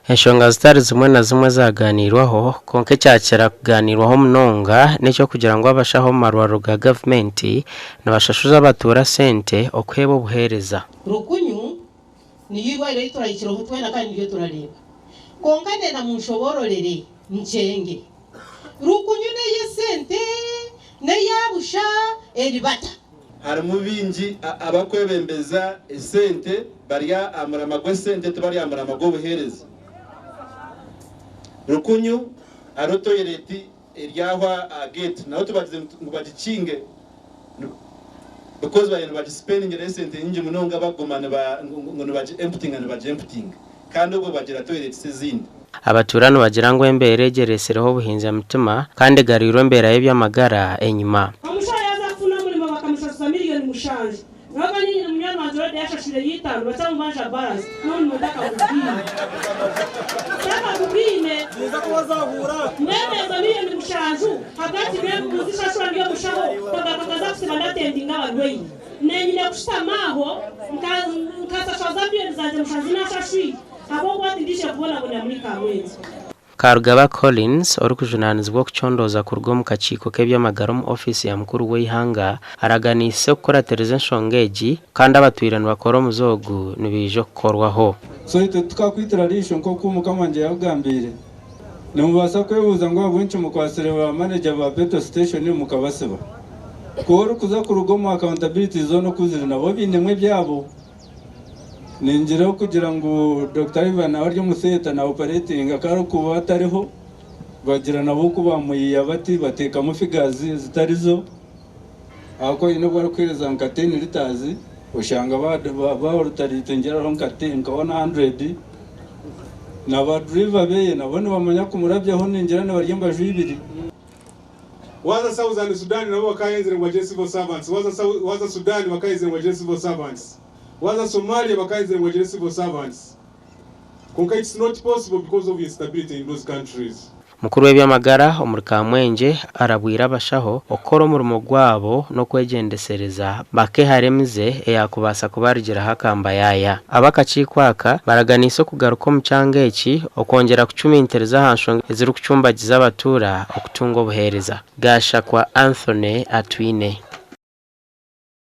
Enshonga zitari zimwe na zimwe zaaganiirwaho, kwonka ekyakira kugaaniirwaho munonga n'eky'okugira ngu abashaho omu marwariro ga gavumenti nibashashuza abatuura sente okuheebwa obuheereza. Rukunyu niryo eirwariro eri turahikireho twena kandi niryo turareeba. Kwonka ndenda munshoboororere nkyenge. Rukunyu n'ey'esente, n'eya busha, eri bata? Harimu baingi abakwebembeza esente bari aha murama gw'esente tibari aha murama gw'obuheereza. Rukunyu hariho toyireti eri aho aha geeti naho tubagize ngu bagikinge because bariyo nibagisipendingiraho esente nyingi munonga baguma ngu nibagi emputinga nibagi emputinga kandi obwo bagira toyiretisi ezindi. Abatuura nibagira ngu embeera egi eretsireho obuhinza mitima kandi egarwirwe embeera y'eby'amagara enyima. Omushaho yaaza kufuna omurimo bakamushashuza miriyoni mushanju. Nyowe nyine munywani wangye already yashashwire y'eitaano bakyamubanja balance n'omurimo ntakagubwine. Ntakagubwine. Mbwenu ezo miriyoni mushanju hagati muzishashura ndi omushaho nkagaruka nkaza kusiba ndatendinga abarwaire. Nenyine kushutama aho nkasashura za miriyoni zangye mushanju nashashwire ahabw'okuba tindije kubonabonera muri Kamwengye. Karugaba Collins, orikujunaanizibwa okucondooza kuruga omu kakiiko k'eby'amagara omu ofiisi ya mukuru w'eihanga araganiise okukuratiriza enshonga egi kandi abatwire nibakora omuze ogu nibaija okukorwaho. So itwe titukakwitira riisho nk'oku mukama wangye yakugambiire. Nimubaasa kwebuuza ngu ahabw'enki mukwatsire ba manager ba petrol station mukabasiba? Ku orikuza kuruga omu accountability zoona oku ziri nabo bainemu ebyabo. Ningira okugira ngu Dokita Ivan nawe ari omu theatre na operatinga ku arikuba atariho bagira nabo oku bamuyiya bati bateekamu figures ezitari zo ahakuba haine obu arikuheereza nka ten litres oshanga baorutaritingira hariho nka 100 na ba driver beye nabo nibamanya kumurabyaho ningira nibarya embaju ibiri. Waaza Southern Sudan nabo bakaayenzire ngu bagire civil servants, waaza waaza Sudan bakaayenzire ngu bagire civil servants, waaza Somalia bakaayenzire ngu bagire civil servants. Kwonka it's not possible because of instability in those countries. Mukuru w'eby'amagara omuri Kamwengye arabwire abashaho okukora omurimo gwabo n'okwegyendesereza bakehara emize eyakubaasa kubarugiraho akambayaaya. Ab'akakiiko aka baraganiise okugaruka omu kyanga eki okwongyera kucumintiriza aha nshonga ezirikucumbagiza abatuura okutunga obuheereza. Gashakwa Anthony Atwine.